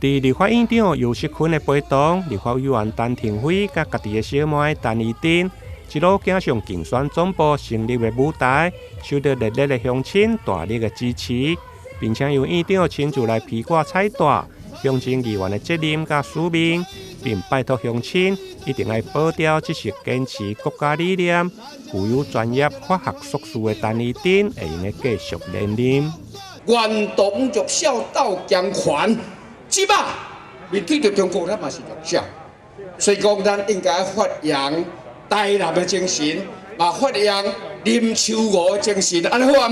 佇立法院長游錫堃的陪同，立法委員陳亭妃佮家己的小妹陳怡貞，一路行上競選總部成立的舞台，受到熱烈的鄉親大力的支持，並且由院長親自來披掛彩帶，象徵議員的責任佮使命，並拜託鄉親一定愛保牢這是堅持國家理念、具有專業法學碩士的陳怡貞會用得繼續連任。願黨弱小鬥強權。這擺面對著中國，咱嘛是弱小，所以講咱應該發揚台南的精神，嘛發揚林秋梧的精神，按呢好毋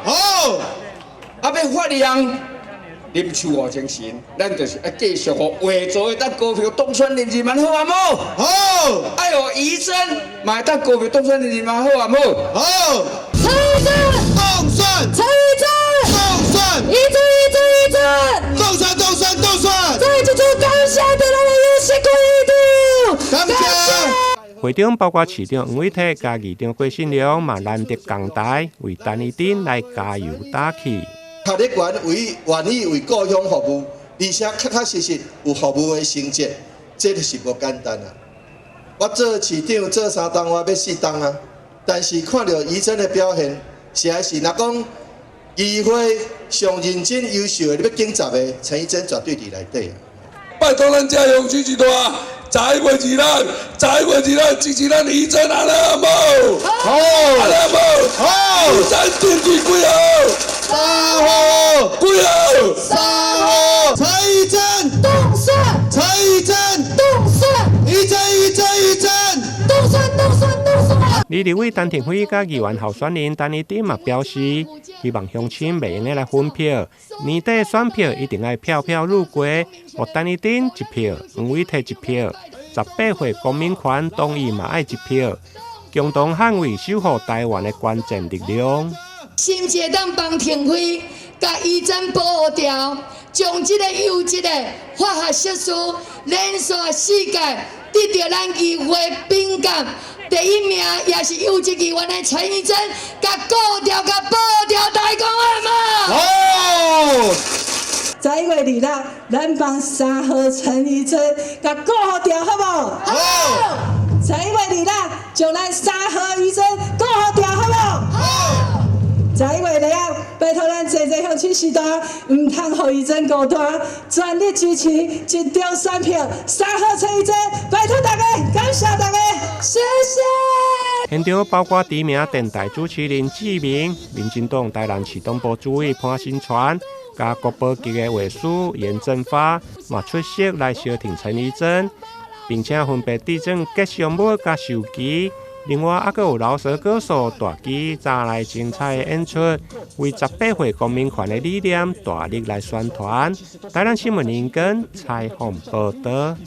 好？好。啊，欲發揚林秋梧精神，咱就是愛繼續予畫作會當高票當選連任，按呢好毋好？好。愛予怡貞嘛會當高票當選連任，按呢好毋好？好。陳怡貞，當選。陳怡貞，當選。怡貞，怡貞，怡貞。當選，當選，當選。再一次感謝咱的游錫堃院長，感謝。會中包括市長黃偉哲佮議長郭信良嘛難得仝台為陳怡貞來加油打氣。讀得懸為願意為故鄉服務，而且確確實實有服務的成績，這就是無簡單啊！我做市長做3冬，我欲4冬啊，但是看著怡貞的表現，實在是若講議會上認真優秀的，你欲揀10個，陳怡貞絕對佇內底。拜託咱遮鄉親一大，11月26，11月26支持咱怡貞，按呢好無？好，按呢好無？好，怡貞登記幾號？3號。幾號？3號。陳怡貞，當選。陳怡貞，當選。怡貞，怡貞，怡貞，當選，當選，當選。李立委陳亭妃佮議員候選人陳怡貞嘛表示，希望鄉親袂用得來分票，年底選票一定愛票票入櫃，予陳怡貞一票，黃偉哲一票，18歲公民權同意嘛愛一票，共同捍衛守護台灣的關鍵力量。是毋是會當幫亭妃共怡貞保護牢，將這個優質的法學碩士連續4屆得著咱議會評鑑第一名，也是優質議員的陳怡貞，共顧牢、共保牢，大家講好無？好。11月26，咱幫3號陳怡貞共顧牢，好無？好。11月26，將咱3號怡貞顧牢，好無？好。11月26，拜託咱濟濟鄉親序大，毋通予怡貞孤單，全力支持一張選票，3號陳怡貞，拜託大家，感謝大家，謝謝。現場包括知名電台主持人志明、民進黨台南市黨部主委潘新傳，佮國寶級的畫師嚴正發嘛出席來相挺陳怡貞，並且分別致贈吉祥物佮繡旗。另外，猶閣有饒舌歌手大基帶來精彩的演出，為18歲公民權的理念大力來宣傳。台南新聞林根採訪報導。